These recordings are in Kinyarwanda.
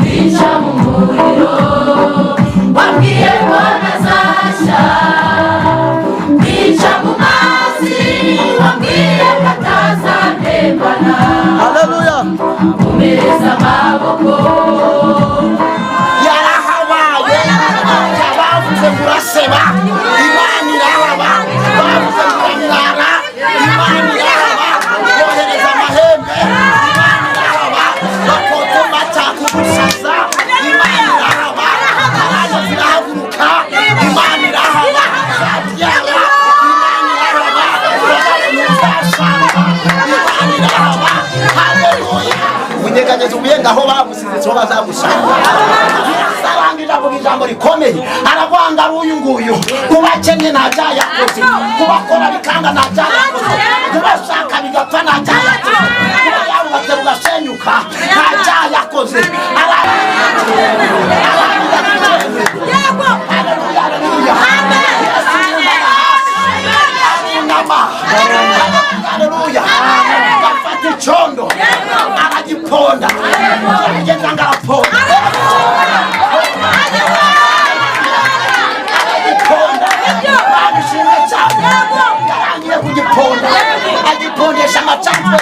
Bica mu muriro, wambwiye ko ntazashya. Bica mu mazi, wambwiye ko atazantembana. Haleluya. Umereza amaboko. Yarahabaye. Bavuze ngo uraseba, Imana irahaba. Bavuze ngo uramwara, Imana irahaba, yohereza amahembe. Imana irahaba. Bakotoma cyakugusaza, Imana irahaba. Karande zirahaguruka, Imana irahaba. Zabyara, Imana irahaba. Uzashaka, Imana irahaba. Haleluya. Unyeganyeza ubuyenge aho bagusize siho bazagushaka. Arangije avuga ijambo rikomeye, aravuga ari uyu nguyu: kuba akennye nta cyaha yakoze, kuba akora bikanga nta cyaha yakoze, kuba ashaka bigapfa nta cyaha yakoze, kuba yarubatse rugasenyuka nta cyaha yakoze. Arangiza icyemezo. Haleluya, haleluya. Yesu yunama hasi, arunama. Haleluya. Afata icyondo aragiponda, aragenda ngo araponda, aragiponda. Babishimwe cyane. Yarangiye kugiponda, agipondesha amacandwe,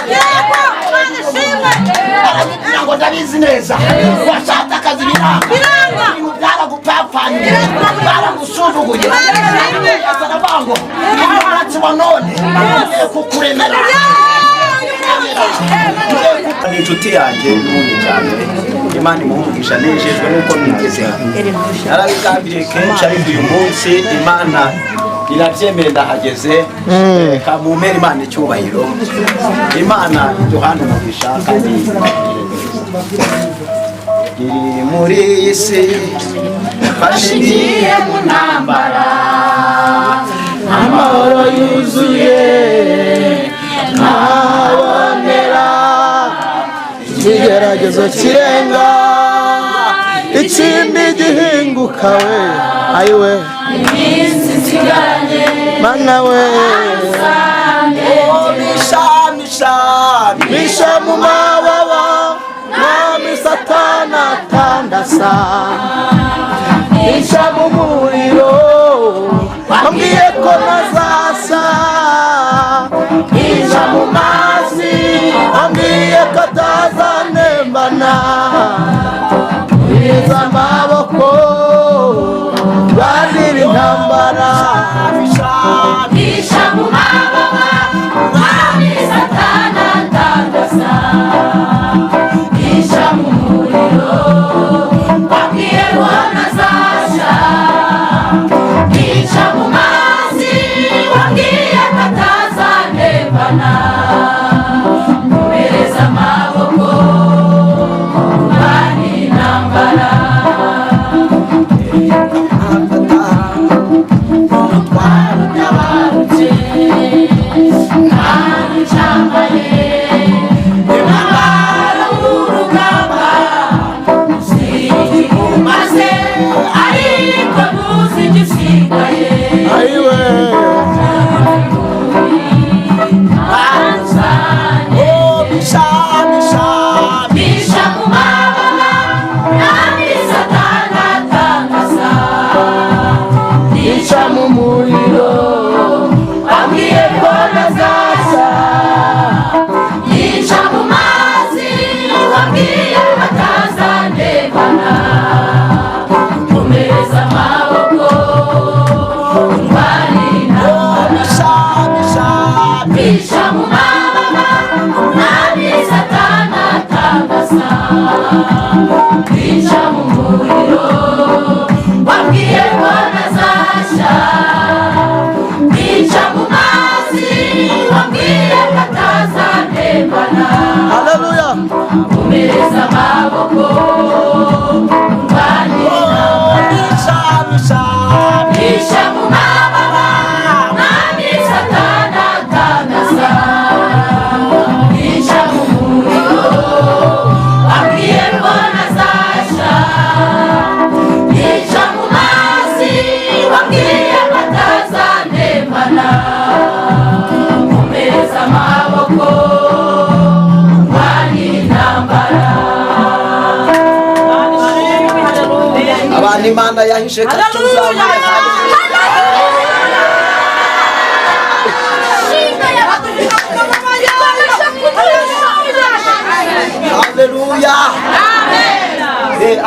arabibwira ngo: "Ndabizi neza, washatse akazi biranga, ibintu byaragupfapfaniye, baragusuzuguye." Yesu aravuga ngo: "Umunsi wa none ngiye kukuremera." Ni inshuti yanjye n'ubundi cyane, Imana imuha umugisha. Nejejwe nuko mwigeze hano. Narabigambiriye kenshi, ariko uyu munsi Imana irabyemeye, ndahageze. Reka mumpere Imana icyubahiro. Imana iduhane umugisha kandi itugirire neza. Iri muri iyi si Bashingiye mu ntambara, amahoro yuzuye ntabonera, ikigeragezo kirenga ikindi gihinguka we, ayiwe. Iminsi nsigaranye, Mana we. Misha, misha. Misha mu mababa, Mwami, Satana atandasa. Misha mu muriro, wambwiye ko ntazasa. Misha mu mazi, wambwiye ko atazanembana. Biza amaboko bandira intambara. Misha mu mababa, Mwami, Satana atandasa. Misha mu muriro, wambwiye ko ntazasha. Misha mu mazi, wambwiye ko atazantembana. Komereza amaboko, kurwana intambara. Umutwaro utabarutse, nta cyambaye umwambaro w'urugamba. Umaze ariko ntuzi igisigaye. Ayiwe. Misha, misha. Misha mu mababa, Mwami, Satana atandasa. Misha mu muriro, wambwiye ko ntazashya. Yica mu mazi, wambwiye ko atazandebana. Komereza amaboko, ndwara intambara. Misha, misha. Misha mu mababa, Umwami, Satana atandasa. Misha mu muriro, wambwiye ko ntazashya. Misha mu mazi, wambwiye ko atazantembana. Haleluya. Komereza amaboko, ndwara intambara. Misha, misha. Misha mu mababa, Mwami, Satana atandasa. Misha mu muriro, wambwiye ko ntazashya. Imana yahishe katuzamure. Haleluya.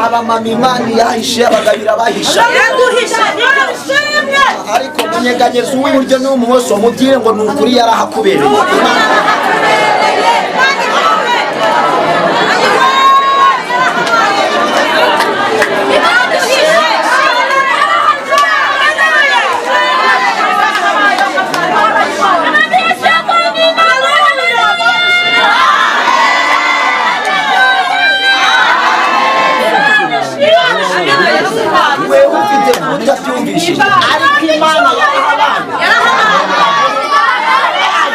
Abamama Imana yahishe, abagabira bahisha. Ariko munyeganyeza uw'iburyo n'uw'ibumoso mubwire ngo ni ukuri yarahakubereye. Ariko Imana yarahabaye.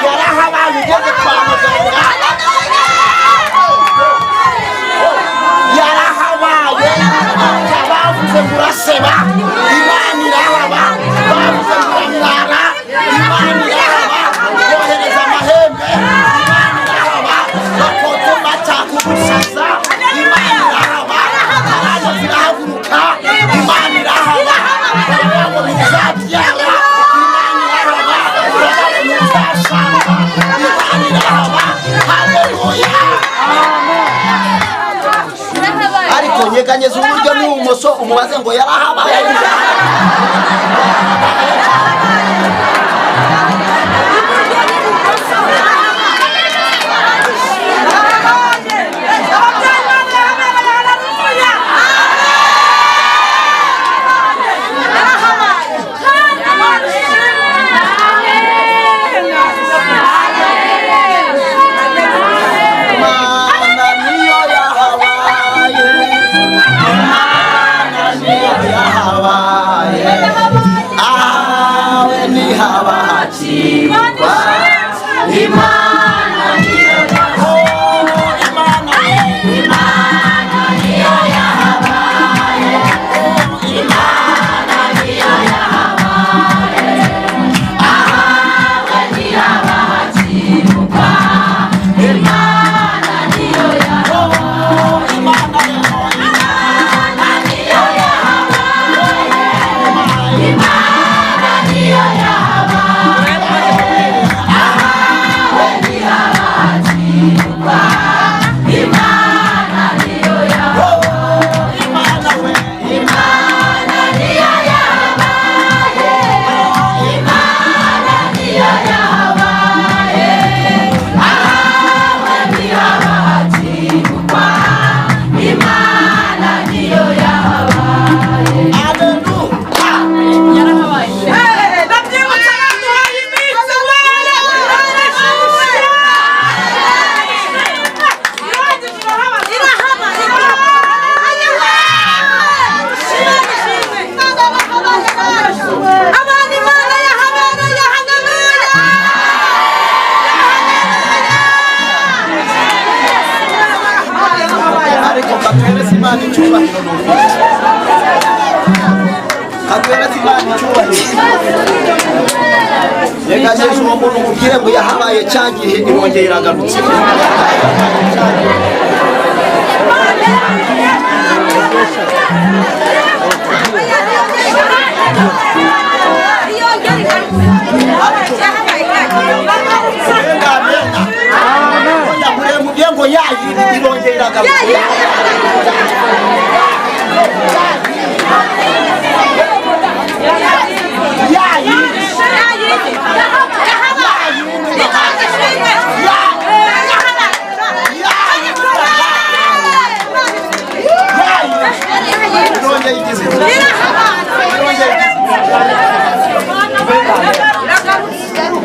Yarahabaye ugeze kwa muganga. Yarahabaye. Bavuze ngo uraseba, Imana irahaba. Bavuze ngo uramwara, Imana irahaba. Bohereza amahembe, Imana irahaba. Bakotoma cyakugusaza, Imana irahaba. Karande zirahaguruka, Imana irahaba. Ariko nyeganyeza uburyo n'ubumoso umubaze ngo yarahabaye. Yegajeje uwo muntu umubwire ngo yahabaye cya gihe irongeye iragarutse. Mubwire ngo yayi irongeye iragarutse.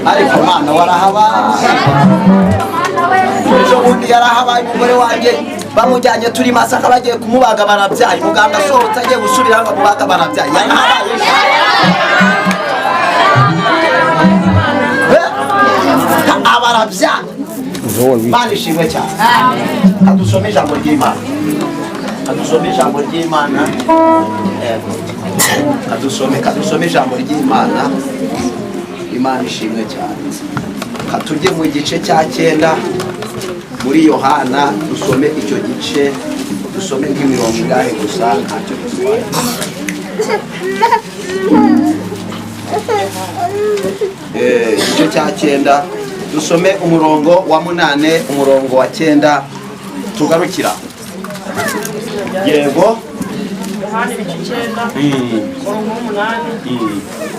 Ariko Mana warahabaye. Ejo bundi yarahabaye umugore wanjye bamujyanye turi Masaka bagiye kumubaga barabyaye. Muganga asohotse agiye gusubira ngo bamubaga barabyaye. Yarahabaye. Abarabyaye. Imana ishimwe cyane. Kadusome ijambo ry'Imana. Kadusome ijambo ry'Imana. Kadusome ijambo ry'Imana. Imana ishimwe cyane. Katujye mu gice cya 9 muri Yohana, dusome icyo gice, dusome nk'imirongo ingahe gusa ntacyo bitwaye. Igice cya 9 dusome umurongo wa 8, umurongo wa 9 tugarukira. Yego. Yohana ibice 9 umurongo w'8.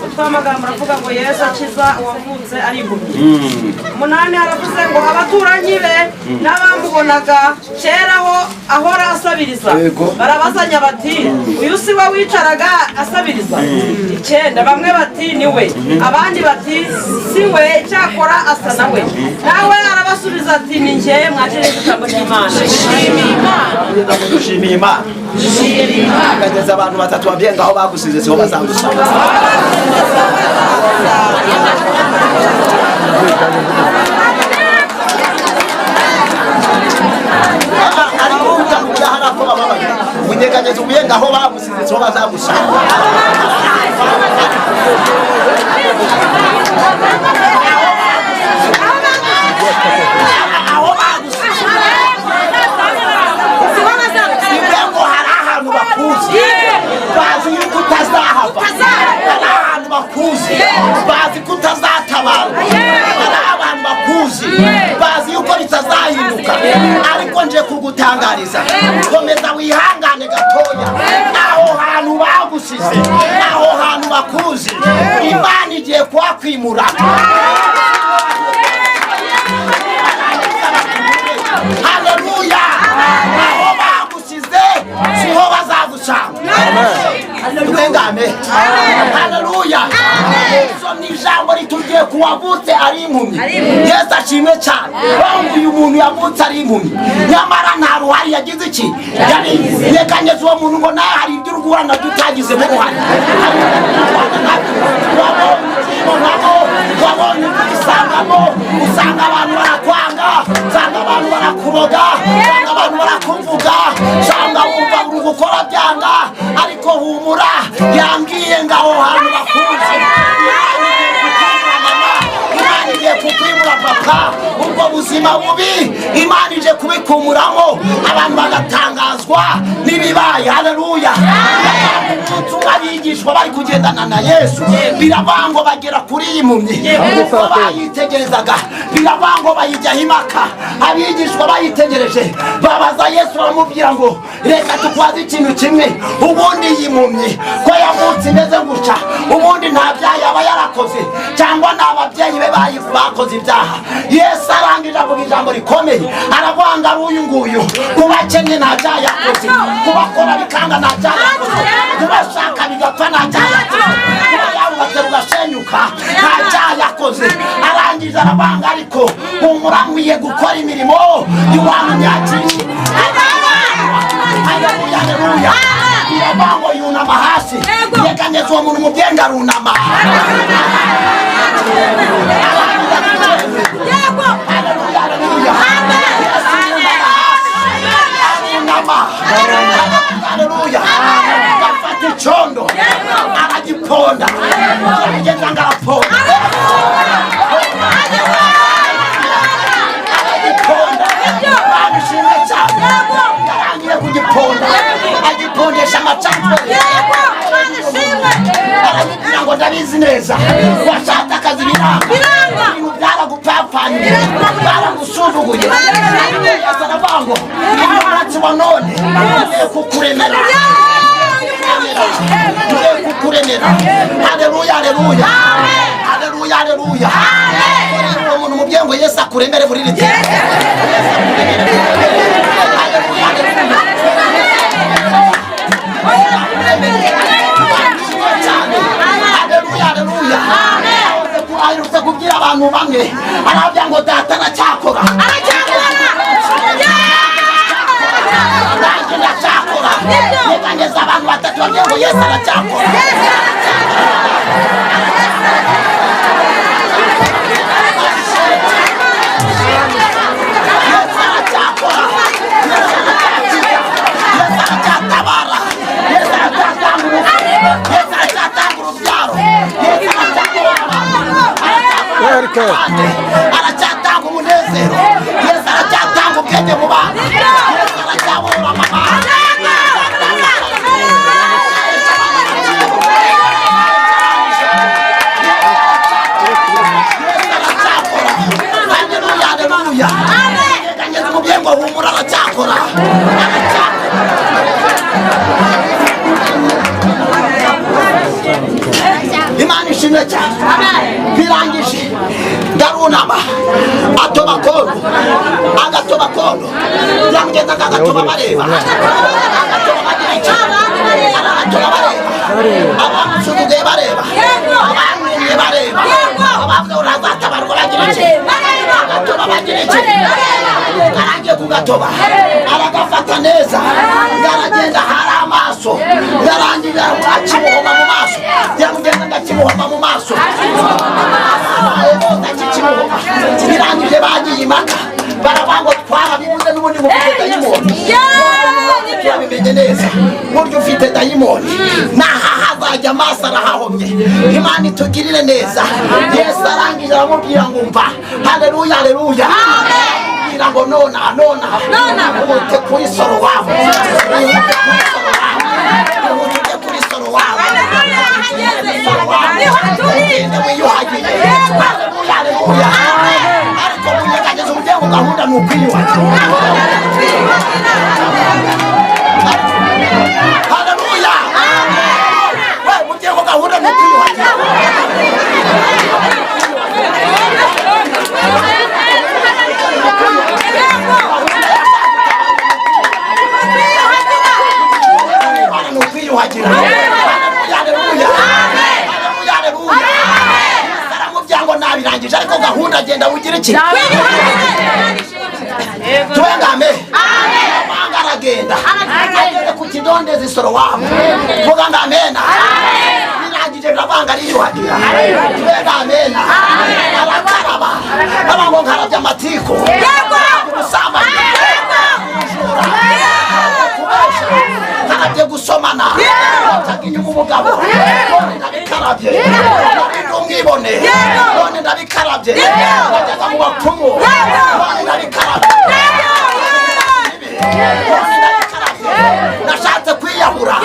Utwamagambo aravuga ngo Yesu akiza uwavutse ari impumyi. 8 aravuze ngo abaturanyi be n'abamubonaga kera aho ahora asabiriza barabazanya bati uyu si we wicaraga asabiriza. 9 bamwe bati ni we, abandi bati si we, cyakora asa nawe. Nawe arabasubiza ati ni njye. Mwakire ijambo ry'Imana. Dushimiye Imana. Kageza abantu batatu babyenga aho bagusize siho bazagusanga. Unyeganyeza ubuyenga aho bagusize siho bazagusanga. Aho bagusize ngo hari ahantu bakuzi, bazi yuko utazahava. Hari ahantu bakuzi, bazi ko utazatabarwa. Hari abantu bakuzi, bazi yuko bitazahinduka. Ariko nje kugutangariza, komeza wihangane gatoya. Aho hantu bagusize, aho hantu bakuzi, Imana igiye kuhakwimura. Haleluya! Aho bagusize siho bazagusanga. Twengame. Haleluya! Ni ijambo ritubwiye ku wavutse ari impumyi. Yesu ashimwe cyane. Uyu muntu yavutse ari impumyi, nyamara nta ruhare yagize. Iki yeganyeza uwo muntu ngo nawe hari ibyo uri guhura nabyo utagizemo uruhare. Wabonye ubisangamo, usanga abantu barakwanga, usanga abantu barakuroga, usanga abantu barakuvuga, usanga wumva uri gukora byanga. Ariko humura, yambwiye ngo aho hantu bakuzi, Imana igiye kukwimura papa. Ubwo buzima bubi Imana ije kubikumuramo, abantu bagatangazwa n'ibibaye. Haleluya! Umunsi umwe abigishwa bari kugendana na Yesu, biravuga ngo bagera kuri iyi mpumyi. Ubwo bayitegerezaga, biravuga ngo bayijyaho impaka. Abigishwa bayitegereje babaza Yesu, baramubwira ngo reka tukwaze ikintu kimwe, ubundi iyi mpumyi ko yavutse imeze gutya, ubundi nta byaha yaba yarakoze, cyangwa ni ababyeyi be bakoze ibyaha? Yesu arangije avuga ijambo rikomeye, aravuga ngo ari uyu nguyu kuba akennye nta byaha yakoze, kuba akora bikanga nta byaha yakoze, kuba ashaka bigapfa nta byaha yakoze, kuba yarubatse rugashenyuka nta byaha yakoze. Arangije aravuga ariko humura, nkwiye gukora imirimo y'uwamyakiriye. Haleluya, haleluya! Biravuga ngo yunama hasi, yeganyeza uwo muntu umubyenga arunama. Haleluya, haleluya! Yesu yunama hasi, arunama. Haleluya! Gafata icondo aragiponda, aragenda ngo araponda, aragiponda. Babishimwe cyane. Yarangiye kugiponda, agipondesha amacandwe, aramubwira ngo ndabizi neza washatse akazi biranga, ibintu byaragupfapfaniye, baragusuzuguye. Yesu aravuga ngo umunsi wa none ngiye kukuremera, ngiye kukuremera. Haleluya, haleluya, haleluya, haleluya! Uwo muntu umubwiye ngo Yesu akuremere muri iri teka. Haleluya, haleluya! Haleluya, haleluya! Aherutse kubwira abantu bamwe, arababwira ngo data aracyakora, nanjye ndacyakora. Nyeganyeza abantu batatu babwiye ngo Yesu aracyakora. Yesu aracyakora, Yesu aracyakiza, Yesu aracyatabara, Yesu aracyatanga ubuzima, Yesu aracyatanga urubyaro, Yesu aracyakora abantu, aracyatanga umunezero, Yesu aracyatanga ubwenge mu bana, Yesu aracyabura amabanga. Imana ishimwe cyane. Birangije ndarunama, atoba kondo, agatoba kondo, yamugenda agatoba bareba, agatoba bagira iki, agatoba bareba, abamusuzuguye bareba, abamwimye bareba, abavuga urazatabarwa bagira iki, agatoba bagira iki. Arangiye kugatoba aragafata neza, yaragenda hari amaso, yarangiye akimuhoma mu maso, yamugenda ngakimuhoma mu maso, akikimuhoma. Birangije bagiye impaka, baravuga ngo twarabibuze n'ubundi ngo ufite dayimoni, turabimenye neza buryo ufite dayimoni, naha hazajya amaso arahahomye. Imana itugirire neza. Yesu arangije aramubwira ngo umva, haleluya, haleluya, aramubwira ngo nona nona ihute kuri soro wawe, ihute kuri soro wawe, ihute ujye kuri soro wawe, ugende wiyuhagire. Haleluya, haleluya. Ariko munyeganyeza umuryango, gahunda ni ukwiyuhagira. Haleluya. We mubyeyi, gahunda ni ukwiyuhagira. Imana ni ukwiyuhagira. Haleluya, haleluya, haleluya, haleluya. Aramubwira ngo nabirangije, ariko gahunda agenda ugira iki, tubengame. Amanga aragenda ageze ku kidondezi Sorowamu, vuga ngo amena. Birangije biravanga, ariyuhagira, tubenga amena, arakaraba, aba ngo nkarabye amatiku, ubusambanyi, ubujura, kubesha, nkarabye gusomana, ntaga inyuma umugabo, none ndabikarabye, narindi umwibone, none ndabikarabye, najyaga mu bapfumu, none ndabikarabye, none ndabikarabye, nashatse kwiyahura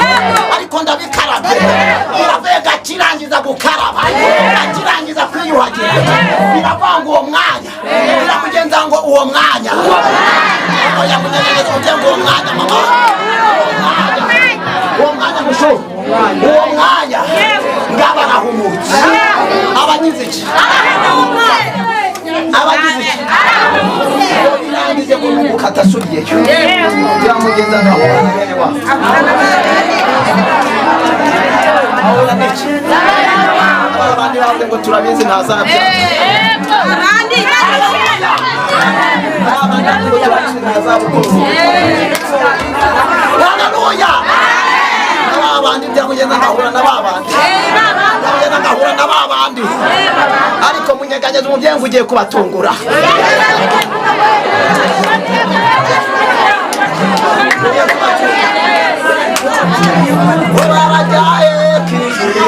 ariko ndabikarabye. Biravega akirangiza gukaraba, akirangiza kwiyuhagira, biravanga uwo mwanya, biramugenza ngo uwo mwanya, oya munyeganyeza umubyeyi ngo uwo mwanya, mama, uwo mwanya, uwo mwanya mushu, uwo mwanya ngaba arahumutse, abagize iki, abagize iki, birangize ngo nugukata asubiyeyo, biramugenza ngahura na bene wabo, ahura n'iki, abandi bavuze ngo turabizi ntazabyara, abandi bavuze ngo turabizi ntazabukuru. Haleluya. Abandi byakugenda ngahura na babandi, byakugenda ngahura na babandi, ariko munyeganyeza umubyeyi ngo ugiye kubatungura. Barajyaye kijuru.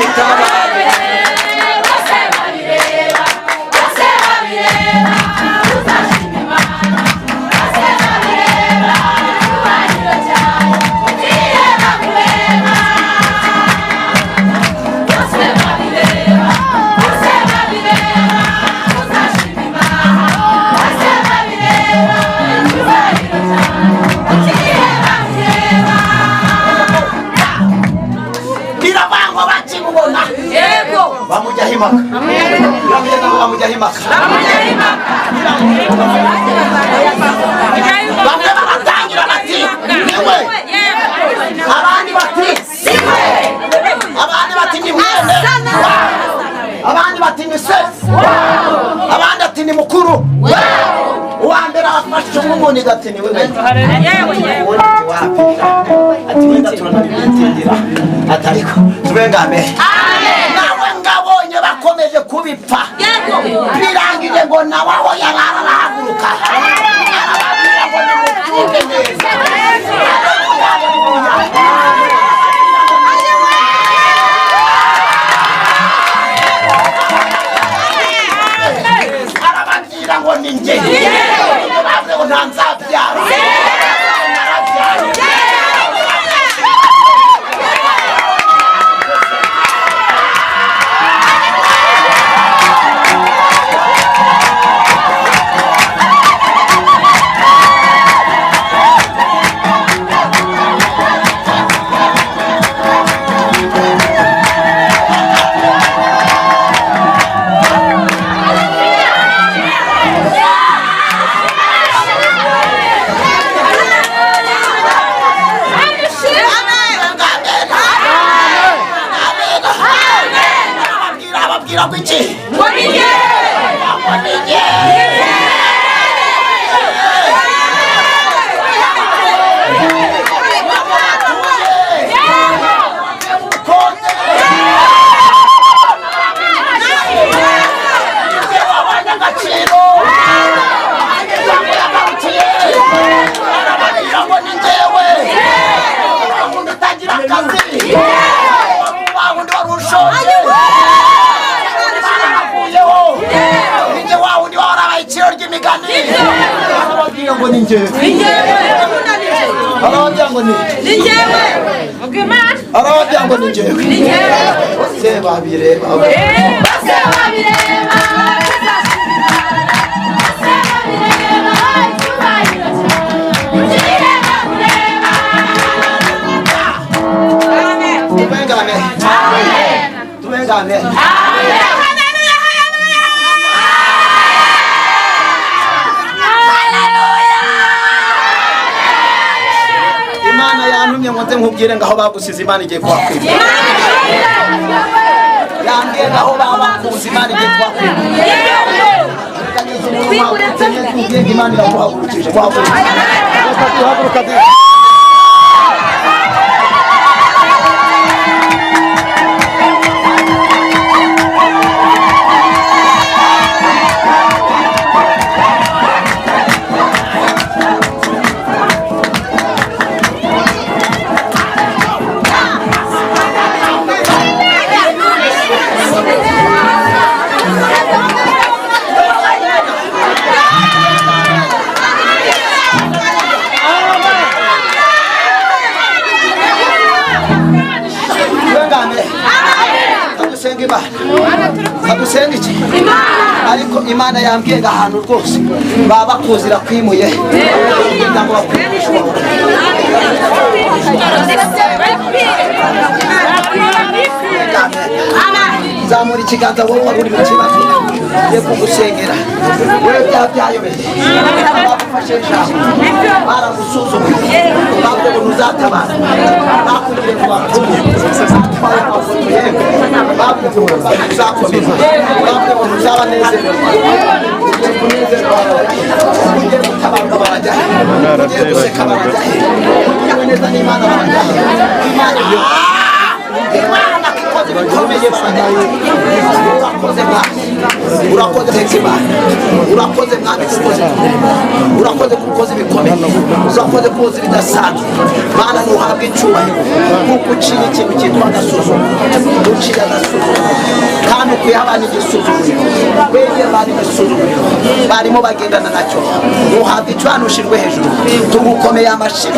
Bose babireba, bose babireba, uzashima Imana. Bose babireba, icyubahiro cyawe ukireba kureba. Bose babireba, bose babireba, uzashima Imana. Bose babireba, icyubahiro cyawe ukireba kureba. Biravangwa bakimubona bamujyaho impaka, biramugenda ngo bamujyaho impaka, bamwe baratangira bati niwe, abandi bati siwe, abandi bati ni mwene, abandi bati ni se, abandi ati ni mukuru. Uwa mbere afashe umwumuniga ati ni we, ubundi ati wapi, ati wenda turanabibitingira, ati ariko tubengame nawe ngabonye bakomeje kubipfa. Birangije ngo nawe aho yarara arahaguruka, arababwira ngo nimubyumve neza. Haleluya, haleluya. Arababwira ngo ni njye bavuze ngo nta nzabyara, narabyaye. Imigani. Arababwira ngo ni njyewe. Arababwira ngo ni njyewe. Arababwira ngo ni njyewe. Bose babireba. Bose babireba. Tubengane. Tubengane. Imana yantumye ngo nze nkubwire ngo aho bagusize Imana igiye kuhakwima. Yambwiye ngo aho babakuze Imana igiye kuhakwima. Imana iraguhagurukije. Haguruka. Adusenga iki? Ariko Imana yambwiye ngo ahantu rwose baba kuzira kwimuye kugira ngo zamura ikiganza wowe wari uri mu kibazo ugiye kugusengera wowe byaha byayobeye bagufashe ijambo baragusuzumye bavuze ngo ntuzatabara bakugire ngo bapfuye batwaye amafoto yewe bavuze ngo ntuzakomeza bavuze ngo ntuzabanezerwa ugiye kunezerwa ugiye gutabarwa barajya ugiye guseka barajya ugiriwe neza n'Imana barajya Imana Imana ikoze ibikomeye barajya. Urakoze mwami, urakoze Imana, urakoze mwami kukoze, urakoze kukoze ibikomeye, urakoze kukoze ibidasanzwe. Mana ntuhabwe icyubahiro kuko uciye ikintu cyitwa agasuzuguro, uciye agasuzuguro kandi ukuye abana igisuzuguriro, wegeye abana igisuzuguriro barimo bagendana nacyo. Ntuhabwe icyubahiro, ushyirwe hejuru, tugukomeye amashyi.